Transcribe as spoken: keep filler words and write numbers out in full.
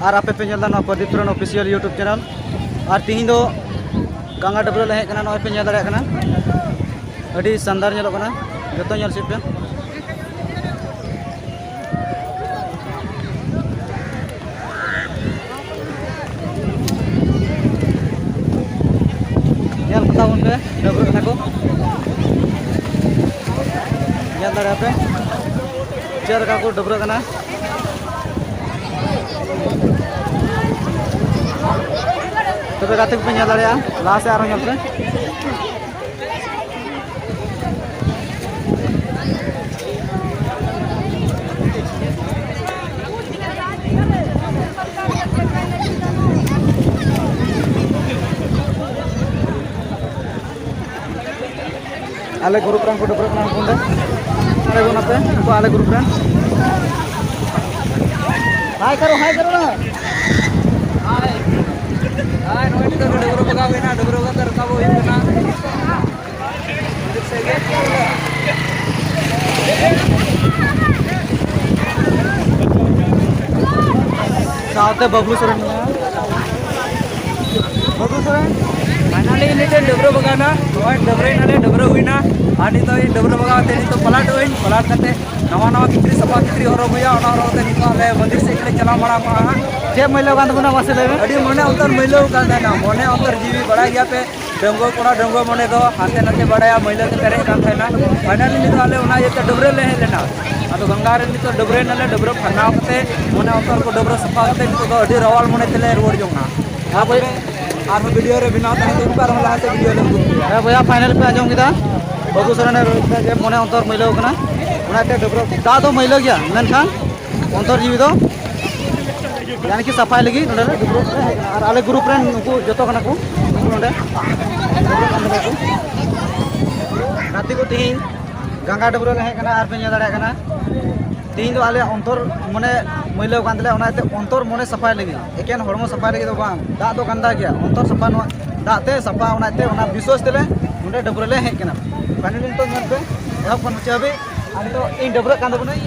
ᱟᱨ ᱟᱯᱮ ᱯᱮ ᱧᱮᱞ ᱮᱫᱟ ᱱᱚᱣᱟ Pradip Soren official YouTube channel. ᱟᱨ ᱛᱤᱦᱤᱧ ᱫᱚ ᱜᱟᱝᱜᱟ ᱰᱟᱹᱵᱽᱨᱟᱹ ᱞᱮ ᱦᱮᱡ ᱟᱠᱟᱱᱟ, ᱱᱚᱜᱼᱚᱭ ᱯᱮ ᱧᱮᱞ ᱫᱟᱲᱮᱭᱟᱜ ᱠᱟᱱᱟ, ᱟᱹᱰᱤ ᱥᱟᱱᱫᱟᱨ ᱧᱮᱞᱚᱜ ᱠᱟᱱᱟ᱾ ᱡᱚᱛᱚ ᱧᱮᱞ ᱪᱮᱫ ᱯᱮ, ᱧᱮᱞ ᱠᱚ ᱛᱟᱵᱚᱱ ᱯᱮ, ᱰᱟᱹᱵᱽᱨᱟᱹᱜ ᱠᱟᱱᱟ ᱠᱚ, ᱧᱮᱞ ᱫᱟᱲᱮᱭᱟᱜ ᱯᱮ ᱪᱮᱫ ᱞᱮᱠᱟ ᱠᱚ ᱰᱟᱹᱵᱽᱨᱟᱹᱜ ᱠᱟᱱᱟ᱾ ᱛᱚᱵᱮ ᱜᱟᱛᱮ ᱠᱚᱯᱮ ᱧᱮᱞ ᱫᱟᱲᱮᱭᱟᱜᱼᱟ, ᱞᱟᱦᱟ ᱥᱮᱫ ᱟᱨᱦᱚᱸ ᱧᱮᱞ ᱯᱮ᱾ ᱟᱞᱮ ᱜᱨᱩᱯ ᱨᱮᱱ ᱠᱚ ᱰᱟᱹᱵᱽᱨᱟᱹᱜ ᱠᱟᱱᱟ ᱩᱱᱠᱩ ᱚᱸᱰᱮ᱾ ᱟᱞᱮ ᱵᱚᱱ ᱟᱯᱮ, ᱩᱱᱠᱩ ᱟᱞᱮ ᱜᱨᱩᱯ ᱨᱮᱱ᱾ ᱦᱟᱭ ᱠᱟᱨᱚ, ᱦᱟᱭ ᱠᱟᱨᱚ ᱱᱟ᱾ ᱦᱟᱭ᱾ ᱦᱟᱭ, ᱱᱚᱜᱼᱚᱭ ᱱᱤᱛᱚᱜ ᱜᱮ ᱰᱟᱹᱵᱽᱨᱟᱹ ᱵᱟᱜᱟᱣ ᱦᱩᱭᱱᱟ, ᱰᱟᱹᱵᱽᱨᱟᱹ ᱵᱟᱜᱟᱣ ᱠᱟᱛᱮ ᱨᱟᱠᱟᱵᱚᱜ ᱦᱩᱭᱩᱜ ᱠᱟᱱᱟ᱾ ᱥᱟᱶᱛᱮ ᱵᱟᱹᱵᱞᱩ ᱥᱚᱨᱮᱱ ᱢᱮᱱᱟᱭᱟ᱾ ᱵᱟᱹᱵᱞᱩ ᱥᱚᱨᱮᱱ᱾ ᱯᱷᱟᱭᱱᱟᱞᱤ ᱱᱤᱛᱚᱜ ᱰᱟᱹᱵᱽᱨᱟᱹ ᱵᱟᱜᱟᱣᱱᱟ, ᱱᱚᱜᱼᱚᱭ ᱰᱟᱹᱵᱽᱨᱟᱹᱭ ᱱᱟᱞᱮ, ᱰᱟᱹᱵᱽᱨᱟᱹ ᱦᱩᱭᱱᱟ᱾ ᱟᱨ ᱱᱤᱛᱚᱜ ᱤᱧ ᱰᱟᱹᱵᱽᱨᱟᱹ ᱵᱟᱜᱟᱣ ᱠᱟᱛᱮ ᱱᱤᱛᱚᱜ ᱯᱟᱞᱟᱴᱚᱜ ᱟᱹᱧ, ᱯᱟᱞᱟᱴ ᱠᱟᱛᱮ ᱱᱟᱣᱟ ᱱᱟᱣᱟ ᱠᱤᱪᱨᱤᱡ ᱥᱟᱯᱷᱟ ᱠᱤᱪᱨᱤᱡ ᱦᱚᱨᱚᱜ ᱦᱩᱭᱩᱜᱼᱟ, ᱚᱱᱟ ᱦᱚᱨᱚᱜ ᱠᱟᱛᱮ ᱱᱤᱛᱚᱜ ᱟᱞᱮ ᱢᱚᱱᱫᱤᱨ ᱥᱮᱫ ᱜᱮᱞᱮ ᱪᱟᱞᱟᱣ ᱢᱟᱲᱟᱝᱚᱜᱼᱟ ᱦᱟᱸᱜ᱾ ᱪᱮᱫ ᱢᱟᱹᱭᱞᱟᱹ ᱠᱟᱱ ᱛᱟᱵᱚᱱᱟ ᱢᱟᱥᱮ ᱞᱟᱹᱭ ᱢᱮ? ᱟᱹᱰᱤ ᱢᱚᱱᱮ ᱚᱱᱛᱚᱨ ᱢᱟᱹᱭᱞᱟᱹᱣ ᱠᱟᱱ ᱛᱟᱦᱮᱱᱟ, ᱢᱚᱱᱮ ᱚᱱᱛᱚᱨ ᱡᱤᱣᱤ ᱵᱟᱲᱟᱭ ᱜᱮᱭᱟ ᱯᱮ, ᱰᱟᱺᱜᱩᱣᱟᱹ ᱠᱚᱲᱟ ᱰᱟᱺᱜᱩᱣᱟᱹ ᱢᱚᱱᱮ ᱫᱚ ᱦᱟᱱᱛᱮ ᱱᱟᱛᱮ ᱵᱟᱲᱟᱭᱟ, ᱢᱟᱹᱭᱞᱟᱹ ᱛᱮ ᱯᱮᱨᱮᱡ ᱠᱟᱱ ᱛᱟᱦᱮᱱᱟ᱾ ᱯᱷᱟᱭᱱᱟᱞᱤ ᱱᱤᱛᱚᱜ ᱟᱞᱮ ᱚᱱᱟ ᱤᱭᱟᱹᱛᱮ ᱰᱟᱹᱵᱽᱨᱟᱹ ᱞᱮ ᱦᱮᱡ ᱞᱮᱱᱟ᱾ ᱟᱫᱚ ᱜᱚᱝᱜᱟ ᱨᱮ ᱱᱤᱛᱚᱜ ᱰᱟᱹᱵᱽᱨᱟᱹᱭ ᱱᱟᱞᱮ, ᱰᱟᱹᱵᱽᱨᱟᱹ ᱯᱷᱟᱨᱱᱟᱣ ᱠᱟᱛᱮ ᱢᱚᱱᱮ ᱚᱱᱛᱚᱨ ᱠᱚ ᱰᱟᱹᱵᱽᱨᱟᱹ ᱥᱟᱯᱷᱟ ᱠᱟᱛᱮ ᱱᱤᱛᱚᱜ ᱫᱚ ᱟᱹᱰᱤ ᱨᱟᱣᱟᱞ ᱢᱚᱱᱮ ᱛᱮᱞᱮ ᱨᱩᱣᱟᱹᱲ ᱡᱚᱝ ᱠᱟᱱᱟ᱾ ᱦᱮᱸ ᱵᱚᱭᱦᱟ᱾ ᱟᱨᱦᱚᱸ ᱵᱷᱤᱰᱤᱭᱳ ᱨᱮ ᱵᱮᱱᱟᱣ ᱛᱟᱦᱮᱸ ᱫᱚᱨᱠᱟᱨ, ᱟᱨᱦᱚᱸ ᱞᱟᱦᱟ ᱥᱮᱫ ᱵᱷᱤᱰᱤᱭᱳ ᱞᱮ ᱩᱰᱩᱠ ᱠᱮᱭᱟ᱾ ᱦᱮᱸ ᱵᱚᱭᱦᱟ, ᱯᱷᱟᱭᱱᱟᱞ ᱯᱮ ᱟᱸᱡᱚᱢ ᱠᱮᱫᱟ, ᱵᱟᱹᱵᱩ ᱥᱚᱨᱮᱱ ᱮ ᱨᱚᱲ ᱠᱮᱫᱟ ᱡᱮ ᱢᱚᱱᱮ ᱚᱱᱛᱚᱨ ᱢᱟᱹᱭᱞᱟᱹᱣ ᱠᱟᱱᱟ, ᱚᱱᱟᱛᱮ ᱰᱟᱹᱵᱽᱨᱟᱹ ᱫᱟᱜ ᱫᱚ ᱢᱟᱹᱭᱞᱟᱹ ᱜᱮᱭᱟ, ᱢᱮᱱᱠᱷᱟᱱ ᱚᱱᱛᱚᱨ ᱡᱤᱣᱤ ᱫᱚ ᱭᱟᱱᱤ ᱠᱤ ᱥᱟᱯᱷᱟᱭ ᱞᱟᱹᱜᱤᱫ ᱱᱚᱰᱮ ᱞᱮ ᱰᱟᱹᱵᱽᱨᱟᱹᱜ ᱠᱟᱱᱟ᱾ ᱟᱨ ᱟᱞᱮ ᱜᱨᱩᱯ ᱨᱮᱱ ᱱᱩᱠᱩ ᱡᱚᱛᱚ ᱠᱟᱱᱟ ᱠᱚ, ᱱᱩᱠᱩ ᱱᱚᱰᱮ ᱰᱟᱹᱵᱽᱨᱟᱹᱜ ᱠᱟᱱ ᱛᱟᱞᱮᱭᱟ ᱠᱚ᱾ ᱜᱟᱛᱮ ᱠᱚ ᱛᱤᱦᱤᱧ ᱜᱟᱝᱜᱟ ᱰᱟᱹᱵᱽᱨᱟᱹᱜ ᱞᱮ ᱦᱮᱡ ᱠᱟᱱᱟ, ᱟᱨ ᱯᱮ ᱧᱮᱞ ᱫᱟᱲᱮᱭᱟᱜ ᱠᱟᱱᱟ ᱛᱤᱦᱤᱧ ᱫᱚ ᱟᱞᱮᱭᱟᱜ ᱚᱱᱛᱚᱨ ᱢᱚᱱᱮ ᱢᱟᱹᱭᱞᱟᱹᱣ ᱠᱟᱱ ᱛᱟᱞᱮᱭᱟ, ᱚᱱᱟᱛᱮ ᱚᱱᱛᱚᱨ ᱢᱚᱱᱮ ᱥᱟᱯᱷᱟᱭ ᱞᱟᱹᱜᱤᱫ, ᱮᱠᱮᱱ ᱦᱚᱲᱢᱚ ᱥᱟᱯᱷᱟᱭ ᱞᱟᱹᱜᱤᱫ ᱫᱚ ᱵᱟᱝ, ᱫᱟᱜ ᱫᱚ ᱜᱟᱱᱫᱟ ᱜᱮᱭᱟ, ᱚᱱᱛᱚᱨ ᱥᱟᱯᱷᱟ ᱱᱚᱣᱟ ᱫᱟᱜ ᱛᱮ ᱥᱟᱯᱷᱟ, ᱚᱱᱟᱛᱮ ᱚᱱᱟ ᱵᱤᱥᱣᱟᱥ ᱛᱮᱞᱮ ᱱᱚᱰᱮ ᱰᱟᱹᱵᱽᱨᱟᱹ ᱞᱮ ᱦᱮᱡ ᱠᱟᱱᱟ᱾ ᱯᱷᱟᱭᱱᱟᱞᱤ ᱱᱤᱛᱚᱜ ᱧᱮᱞ ᱯᱮ, ᱮᱦᱚᱵ ᱠᱷᱚᱱ ᱢᱩᱪᱟᱹᱫ ᱦᱟᱹᱵᱤᱡ᱾ ᱟᱨ ᱱᱤᱛᱚᱜ ᱤᱧ ᱰᱟᱹᱵᱽᱨᱟᱹᱜ ᱠᱟᱱ ᱛᱟᱵᱚᱱᱟᱹᱧ,